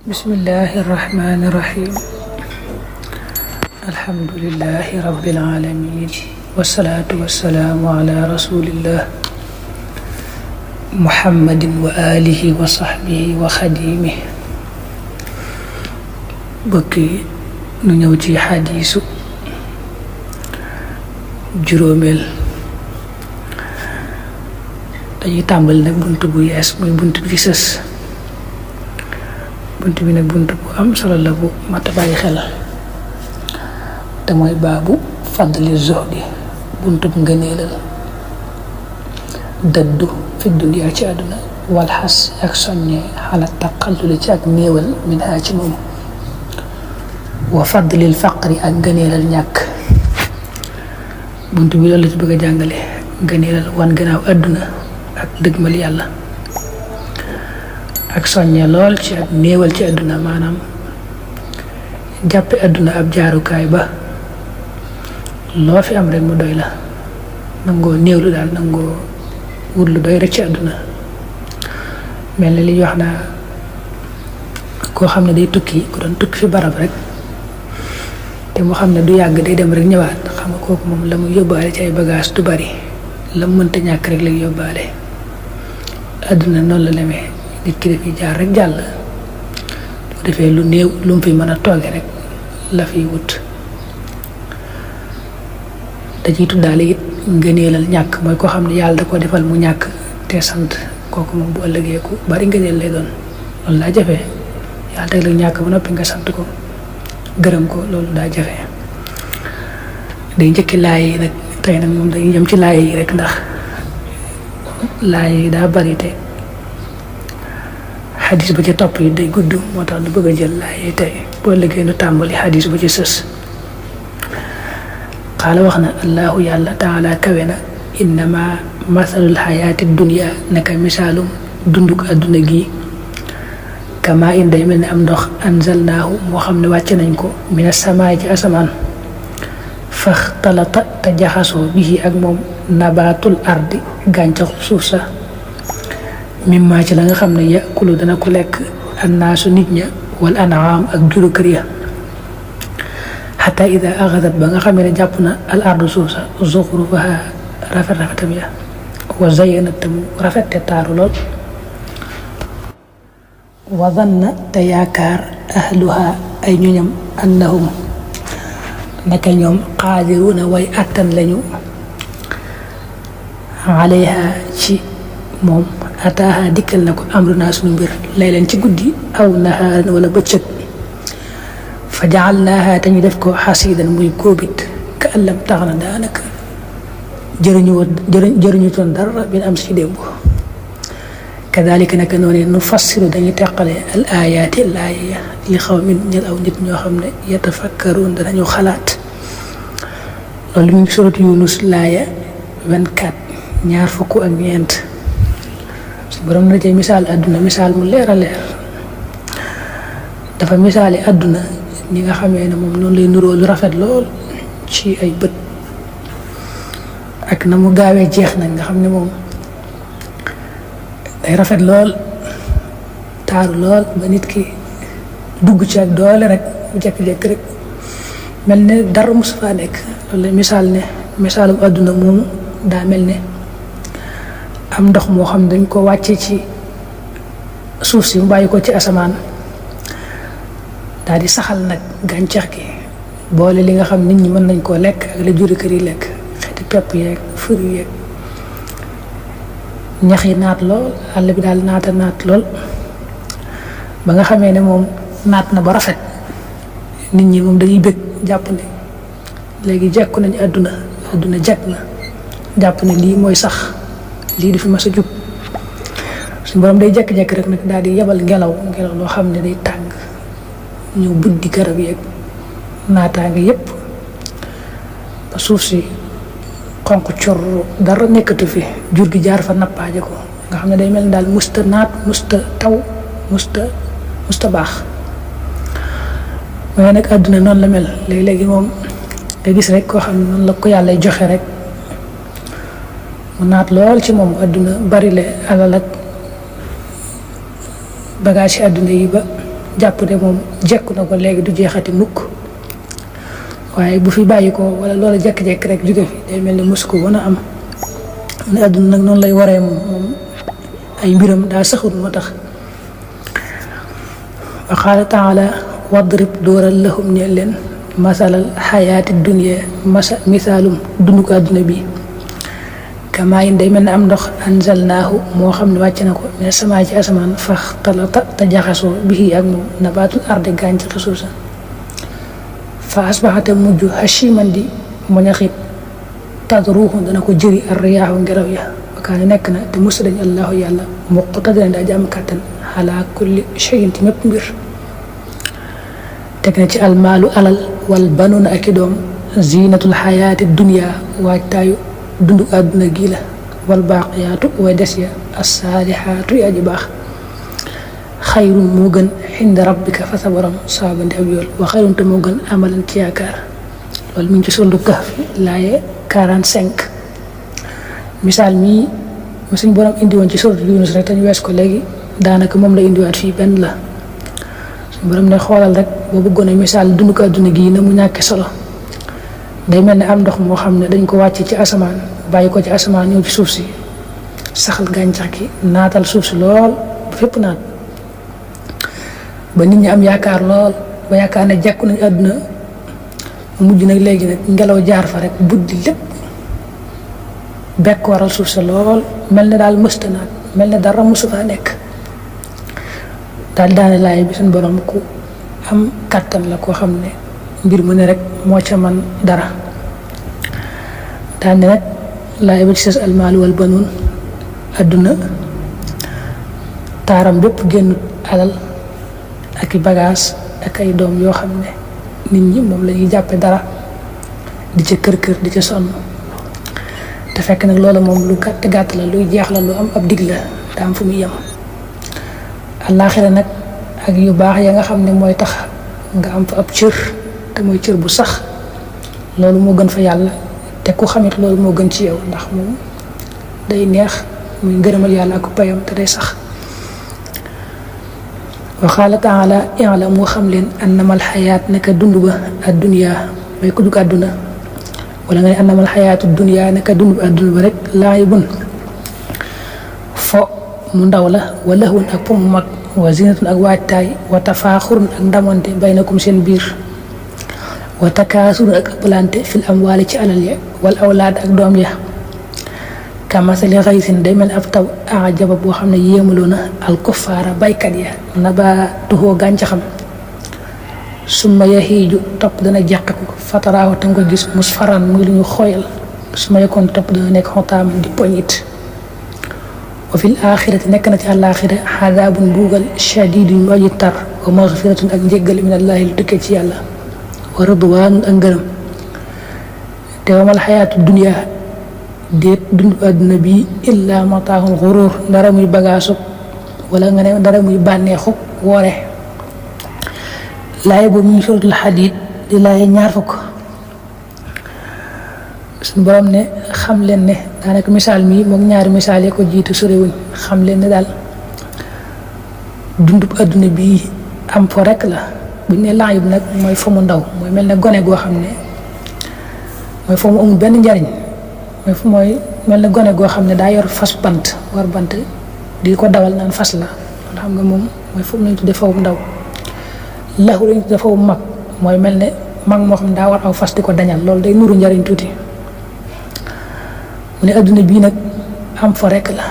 bismillahi irrahmani irrahim alhamdulilahi rabbil alamin wasalaatu wasalaamu ala rasulillah muhammadin wa alihi wa sahbihi wa xadimih. bokki nu ñëw ci xadiisu juróomeel. dañuy tàmbali nag bunt bu yees muy bunt bi sës. bunt bi nag bunt bu am solo la bu mat a bàyyi xel te mooy baabu fadli zuhdi, bunt bu ngëneelal dëddu fi dunya ci àdduna wal xas ak soññee xala taqalluli ci ak néewal min haa ci moom wa fadlil faqri ak ngëneelal ñàkk. bunt bi loolu la ci bëgg a jàngale, ngëneelal wan gannaaw àdduna ak dëgmal yàlla ak soññee lool ci ak néewal ci àdduna, maanaam jàppe àdduna ab jaarukaay ba loo fi am rek mu doy la, nangoo néewlu daal, nangoo wut lu doy rek ci àdduna. mel na li wax naa koo xam ne day tukki, ku doon tukki fi barab rek te mu xam ne du yàgg, day dem rek ñëwaat. xam nga kooku moom la mu yóbbaale ci ay bagage du bari, la mu mënta ñàkk rek lay yóbbaale. àdduna noonu la demee, nit ki dafay jaar rek jàll, bu defee lu néew lu mu fi mën a tooge rek la fiy wut. dañuy tuddaale it ngëneelal ñàkk, mooy koo xam ne yàlla da ko defal mu ñàkk te sant. kooku moom bu ëllëgee ku bari ngëneel lay doon. loolu daa jafe, yàlla teg la ñàkk ba noppi nga sant ko gërëm ko, loolu daa jafe. day njëkki laay yi nag, tey nag moom dañuy jëm ci laay yi rek ndax laay yi daa bari te xadis ba ci topp yi day gudd, moo tax du bëgg a jël laay yi tey. boo liggéey nu tàmbali xadis ba ci sës. xaala wax na allahu yàlla taala kawe na, innama masalul xayaati dunya, naka misaalum dunduk àdduna gi, kama in day mel ne am ndox anzalnaahu moo xam ne wàcc nañ ko mina samaay ci asamaan, faxtalata te jaxasoo bihi ak moom nabaatul ardi gàncaxu suuf sa, mimma ci la nga xam ne yakulu dana ko lekk annaasu nit ña wal anaam ak juru kër ya, xata ida axadat ba nga xamee ne jàpp na al ardu suuf sa zuxrufaha rafet rafetam ya, wa zayyanat te mu rafet te taaru lool, wa zanna te yaakaar ahluha ay ñoñam annahum naka ñoom qaadiruuna way attan lañu alayha ci moom, ataaha dikkal na ko amrunaa sunu mbir laylan ci guddi aw nahaaran wala bëccëg, fa jaalnaaha te ñu def ko xasiidan muy góobit ka allam tax na daanaka jëriñu toon dara bin am si démb. kadalika naka noonu nu fassiru dañuy teqale al ayaati laaya li xawmin ñel aw nit ñoo xam ne yatafakkaruun danañu xalaat. loolu mu ngi suratu Yunus laaya 24 ñaar fukk ak ñeent. su borom na cay misaal àdduna misaal mu leer a leer. dafa misaali àdduna ñi nga xamee ne moom noonu lay nuroo lu rafet lool ci ay bët, ak na mu gaawee jeex nag nga xam ne moom day rafet lool taaru lool ba nit ki dugg ci ak doole rek mu jekk-jekk rek mel ne dara mosu faa nekk. loolu la misaal ne misaalum àdduna moomu daa mel ne am ndox moo xam dañ ko wàcce ci suuf si mu bàyyi ko ci asamaan, daal di saxal nag gàncax gi, boole li nga xam nit ñi mën nañ koo lekk ak la juri kër yi lekk, xeeti pepp yeeg fur yeeg ñax yi naat lool, àll bi daal naata naat lool ba nga xamee ne moom naat na ba rafet. nit ñi moom dañuy bëgg jàpp ne léegi jekku nañu àdduna jekk na, jàpp ne lii mooy sax, lii du fi mas a jub. suñu borom day jekk-jekk rek nag daal di yebal ngelaw loo xam ne day tàng ñëw buddi garab yeeg naataange yépp ba suuf si xonq cor, dara nekkatu fi, jur gi jaar fa nappaaje ko, nga xam ne day mel ni daal musta naat, musta taw, musta baax. waaye nag àdduna noonu la mel léegi moom nga gis rek koo xam ne noonu la ko yàlla joxe rek mu naat lool ci moom. àdduna bari le alal ak bagage yi àdduna yi ba jàpp ne moom jekku na ko léegi du jeexati mukk waaye bu fi bàyyi ko wala loola jekk-jekk rek jóge fi day mel ni mosu ko woon a am ne àdduna nag noonu lay waree moom ay mbiram daa saxul moo tax wa qaala taala wadrib dóoral lahum ñe leen masalal xayaati dunya misaalum dundu ko àdduna bi kamaa yin day mel ne am ndox anzalnaahu moo xam ne wàcc na ko ne samaa ci asamaan faxtalata te jaxasoo bihi ak moom nabaatul ardi gàncax suuf sa fa asbaxate mujj hashiman di moñaxit tadruuhu dana ko jëri ar riyaahu ngelaw ya wakaane nekk na te musa dañ allahu yàlla muqtadiran daa ji am kàttan ala kulli shay'in ci mépp mbir teg na ci almaalu alal wal banuuna ak i doom zinatul xayaati dunya waajtaayu dundu àdduna gi la wal baaqiyaatu way des ya assaalihaatu yi aji baax xayrun moo gën xinda rabbika fa sa borom saabandi ab yool wa xayrun te moo gën amalan ci yaakaar loolu mi ngi ci soldu Kahf laaye 45 misaal mii mu suñ borom indi woon ci soldu Yunus rek te ñu wees ko léegi daanaka moom la indiwaat fii benn la suñ borom ne xoolal rek boo bëggoon a misaal dundu ko àdduna gi na mu ñàkke solo day mel ne am ndox moo xam ne dañ ko wàcce ci asamaan bàyyi ko ci asamaan ñëw ci suuf si saxal gàncax gi naatal suuf si lool fépp naat ba nit ñi am yaakaar lool ba yaakaar ne jekku nañu àdduna mujj nag léegi nag ngelaw jaar fa rek buddi lépp bekk waral suuf sa lool mel ne daal mësta naat mel ne dara mosu faa nekk daal daane laay bi suñ borom ku am kàttan la koo xam ne mbir mu ne rek moo ca man dara daal ne nag laay ba ci sës almaalu wal banuun àdduna taaram bépp génn alal ak i bagage ak ay doom yoo xam ne nit ñi moom la ñuy jàppe dara di ca kër di ca sonn te fekk nag loola moom lu gàtt gàtt la luy jeex la lu am ab dig la daa am fu muy yem àllaaxira nag ak yu baax ya nga xam ne mooy tax nga am fa ab cër te mooy cër bu sax loolu moo gën fa yàlla te ku xamit loolu moo gën ci yow ndax moom day neex muy ngërëmal yàlla ak payam te day sax wa qaala taala i'lam moo xam leen annamal xayaat naka dund ba addunya mooy ku dugg àdduna wala nga ne annamal xayaatu dunya naka dund ba àdduna ba rek laayibun fo mu ndaw la wa lahwun ak po mu mag wa zinatun ak waajtaay wa tafaaxurun ak ndamante baynakum seen biir wa takaasurun ak ëppalante fil amwaali ci alal ya wal awlaad ak doom ya kamasali xaysin day mel ab taw ajaba boo xam ne yéemaloo na alkuffaara baykat ya nabaatuhoo gàncaxam summa yahiiju topp dana jàqiku fataraahu te nga ko gis musfaran muy lu ñu xooyal summa yakun topp dana nekk xotaam di poñit wa fil aaxirati nekk na ci àllaaxira xadaabun buugal shadiidun mu aji tar wa maxfiratun ak njéggal minallaahi lu tukkee ci yàlla wa ridwaanun ak ngërëm te wamal xayaatu dunya déet dund àdduna bi illa mataaxul xuruur dara muy bagaasu wala nga ne dara muy bànneexu woore laay boobu mu ngi suratul Hadiid di laay 20 suñu borom ne xam leen ne daanaka misaal mi moom ñaari misaal yi ko jiitu sorewuñ xam leen ne daal dund àdduna bi am fo rek la buñ ne laayib nag mooy fa mu ndaw mooy mel ne gone goo xam ne mooy fa mu amul benn njariñ mooy mel ne gone goo xam ne daa yor fas bant war bant di ko dawal naan fas la loolu xam nga moom mooy foofu lañu tuddee fawu ndaw laxu lañu tuddee fawu mag mooy mel ne mag moo xam ne daa war aw fas di ko dañal loolu day nuru njariñ tuuti mu ne adduna bii nag am fo rek la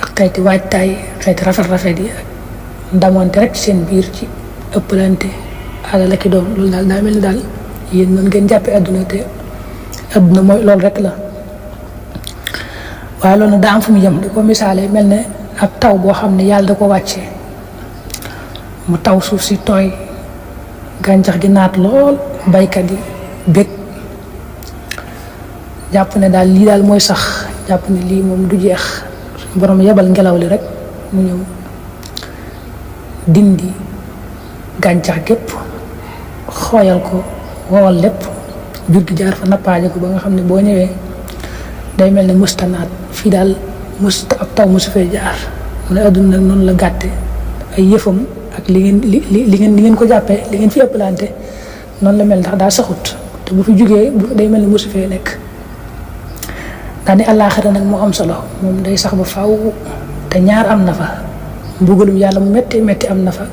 ak xeeti waajtaay xeeti rafet yi ak ndamonte rek seen biir ci ëppalante alal ak i doom loolu daal daa mel ni daal yéen noonu ngeen jàppee adduna te adduna mooy loolu rek la waaye loolu nag daa am fu mu jëm di ko misaale mel ne ab taw boo xam ne yàlla da ko wàccee mu taw suuf si tooy gàncax gi naat lool baykat yi bég jàpp ne daal lii daal mooy sax jàpp ne lii moom du jeex suñu borom yebal ngelaw li rek mu ñëw dindi gàncax gépp xooyal ko wowal lépp jur gi jaar fa nappaaje ko ba nga xam ne boo ñëwee day mel ne mustanaat fii daal ab taw musu fee jaar mu ne adduna nag noonu la gàtte ay yëfam ak li ngeen ko jàppee li ngeen fi ëppalante noonu la mel ndax daa saxut te bu fi jógee day mel ni mosu fee nekk. daa ni àllaaxira nag moo am solo moom day sax ba faaw te ñaar am na fa mbugalum yàlla mu metti metti am na fa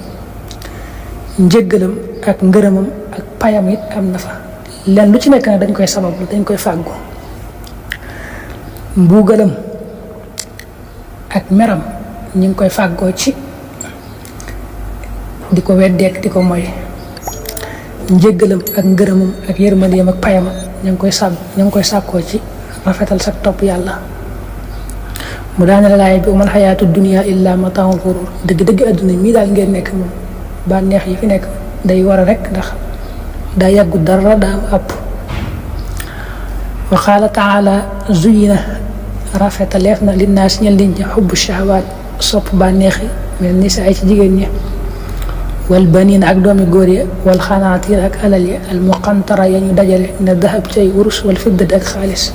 njëggalam ak ngërëmam ak payam it am na fa leen lu ci nekk nag dañ koy sabablu dañ koy fàggu. mbugalam ak meram ñu ngi koy fàggoo ci di ko weddeek di ko moy njëggalam ak ngërëmam ak yërmandeem ak payam ñu ngi koy sàkkoo ci rafetal sa topp yàlla. mu daane la laay bi umal xayaatu dunia illa mataa'ul ghurur dëgg-dëgg adduna mii daal ngeen nekk moom bànneex yi fi nekk day war a rek ndax daa yàggu dara daa am àpp. wa qaala taala zuyina rafetaleef na linnaas ñel nit ñi xubbu shahawaat sopp bànneexi mel ni sa ay ci jigéen ñi wal baniin ak doomi góor ya wal xanaatiir ak alal ya al muqantara ya ñu dajale ne dahab cay wurus wal fiddati ak xaalis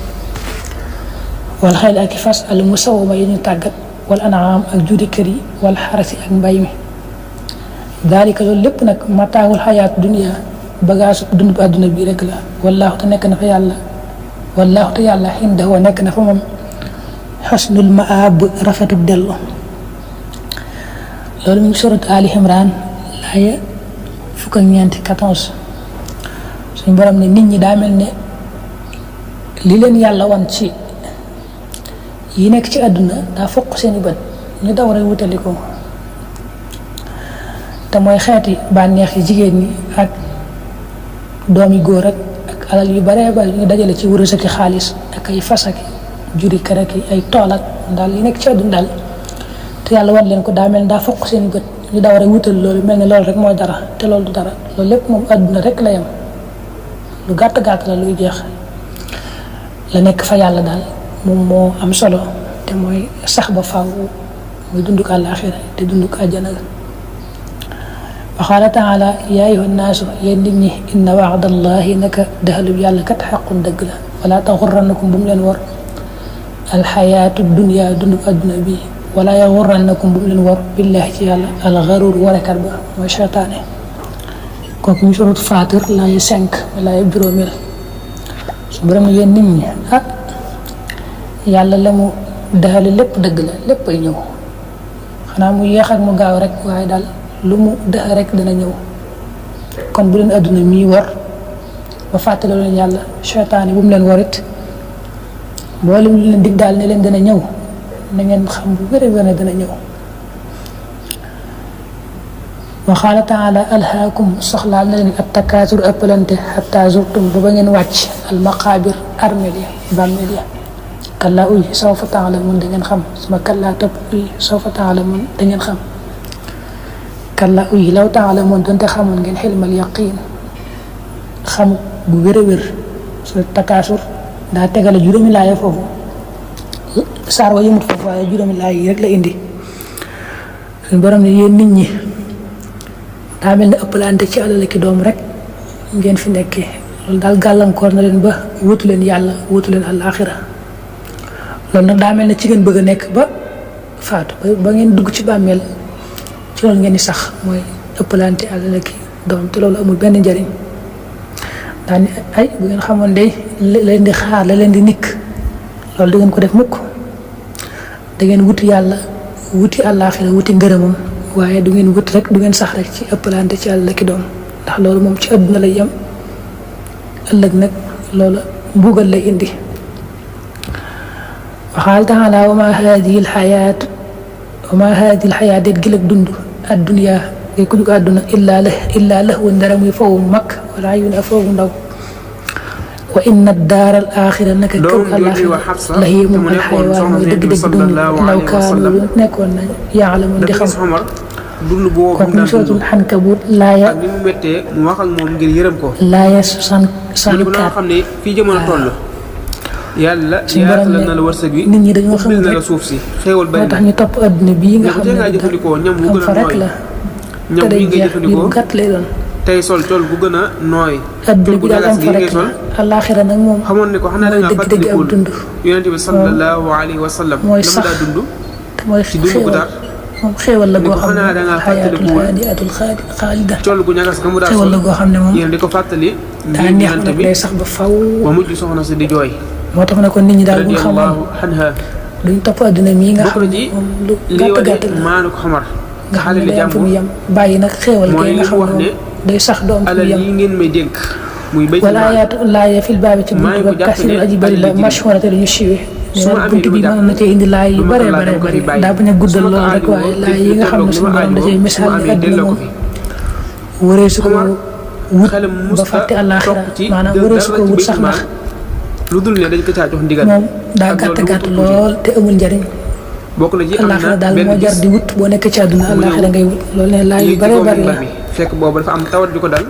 wal xayl ak fas al musawama ya ñu tàggat wal anaam ak juri kër yi wal xarasi ak mbay mi daalika loolu lépp nag mataawul xayaat dunia bagaasu dund bu àdduna bi rek la wallaahu te nekk na fa yàlla wallaahu te yàlla indahu nekk na fa moom xusnul maab rafetub dellu. loolu mu ngi surat Ali Imran laaya 14 suñu borom ne nit ñi daa mel ne li leen yàlla wan ci yi nekk ci àdduna daa foq seeni bët ñu daw rek wutali ko te mooy xeeti bànneex yi jigéen ñi ak doomi góor ak alal yu bare bari ñu dajale ci wurus ak xaalis ak ay fas ak juri kër ak ay tool ak daal yi nekk ci àdduna daal te yàlla wan leen ko daa mel ne daa foq seeni bët ñu daw rek wutal loolu mel ne loolu rek mooy dara te loolu du dara loolu lépp moom àdduna rek la yem lu gàtt gàtt la luy jeex la nekk fa yàlla daal moom moo am solo te mooy sax ba faaw muy dunduk àllaaxira te dunduk àjjana la. wa qaala taala yaa ayyuhan naasu yéen nit ñi inna wa'dallahi naka daxalub yàlla kat xaqun dëgg la wala taxurrannakum bu mu leen war alxayaatu dunya dunduk àdduna bi wala yaxurrannakum bu mu leen war billahi ci yàlla alxaruur warekat ba mooy seytaane. kooku ñu surat Faatir laay 5 laay juróomeel su borom ne yéen nit ñi yàlla la mu daxale lépp dëgg la lépp ay ñëw xanaa mu yéex ak mu gaaw rek waaye daal lu mu dëx rek dana ñëw. kon bu leen àdduna mii war ba fàttale leen yàlla seytaane bu mu leen warit mboolem lu leen dig daal ne leen dana ñëw na ngeen xam bu wér wér ne dana ñëw. wa qaala taala alhaakum soxlaal na leen at takaasur ëppalante xataa zurtum ba ngeen wàcc al maqaabir armeel ya bàmmeel ya kallaa uy sawfa taalamuun da ngeen xam suma kallaa topp uy sawfa taalamuun da ngeen xam kallaa uy law taalamuun donte xamoon ngeen xilmal yaqiin xam bu wér a wér su takaasur daa tegale juróomi laaya foofu saar wa yëmut foofu waaye juróomi laaya yi rek la indi suñu borom ne yéen nit ñi daa mel ne ëppalante ci alal ki doom rek ngeen fi nekkee loolu daal gàllankoor na leen ba wutu leen yàlla wutu leen àllaaxira loolu nag daa mel ne ci ngeen bëgg a nekk ba faatu ba ngeen dugg ci bàmmeel ci loolu ngeen di sax mooy ëppalante alal ki doom te loolu amul benn njariñ daa ni ay bu ngeen xamoon de la leen di xaar la leen di nikk loolu da ngeen ko def mukk da ngeen wuti yàlla wuti àllaaxira wuti ngërëmam waaye du ngeen wut rek du ngeen sax rek ci ëppalante ci àll ki doom ndax loolu moom ci àdduna lay yem ëllëg nag loolu mbugal lay indi. wa qaala taala wa ma haadihi alxayaat déet gi lag dund addunya ngay ko jug àdduna illaa lahwun dara muy foofu mag wala ayun ak foofu ndaw wa inna daara al axira naka kër àllaaxira la hiya moom alxayawaan mooy dëgg-dëgg dund law kaanu nekkoon nañ yaalamoon di xam. dund boobu kooku ñu suratul Ankabut laaya ak ni mu méttee mu wax ak moom ngir yërëm ko. laaya mu ne ko loo xam ne fii jamono toll. yàlla yaatal na la wërsëg wi. nit ñi dañoo xam na la suuf si xéewal bari moo tax ñu topp adduna bii nga xam ne nga jëfandikoo ñam bu gën a rek la ñam te day bi nga jeex jëfandikoo bu gàtt lay doon. tey sol tool bu gën a nooy. adduna bi daal am fa rek la àllaaxira nag moom xamoon ne ko xanaa da mooy ngaa dëgg-dëgg ab fàttalikul dund yonente bi sallallahu alayhi wa sallam mooy la mu sax daa dund te mooy ci dund gu xéewal tar moom xéewal la goo xam ne xayaatul haadiatul xaalida col gu ñagas ga mu daa xéewal la goo xam ne moom yéen di ko fàttali daa neex nag day sax ba faw ba mujj soxna si di jooy moo tax ne ko nit ñi daal buñ xamoon anha duñ topp adduna mii nga xam ne moom lu gàtt gàtt la maanu ko xamar nga xam ne day am fu mu yem bàyyi nag xéewal kay nga xam ne day sax doom fu mu alal yem yi ngeen may dénk muy béy wala ayaatu laaya fil baabi ci buntu ba kasirul aji bëri la mashhurate lu ñu siwe buntu bi mënoon na cee indi laay yu bëree bëri daa bañ a guddal lool rek waaye laay yi nga xam ne suñu borom da cay misaal ni adduna moom waree su ko wut ba fàtte àllaaxira maanaam waree su ko wut sax ndax lu dul ne dañ ko caa jox ndigal moom daa gàtt gàtt lool te amul njariñ bokk na ci am na àllaaxira daal moo jar di wut boo nekk ci àdduna àllaaxira ngay wut loolu ne laay yu bëree bëri la fekk boobu dafa am tawat ju ko dal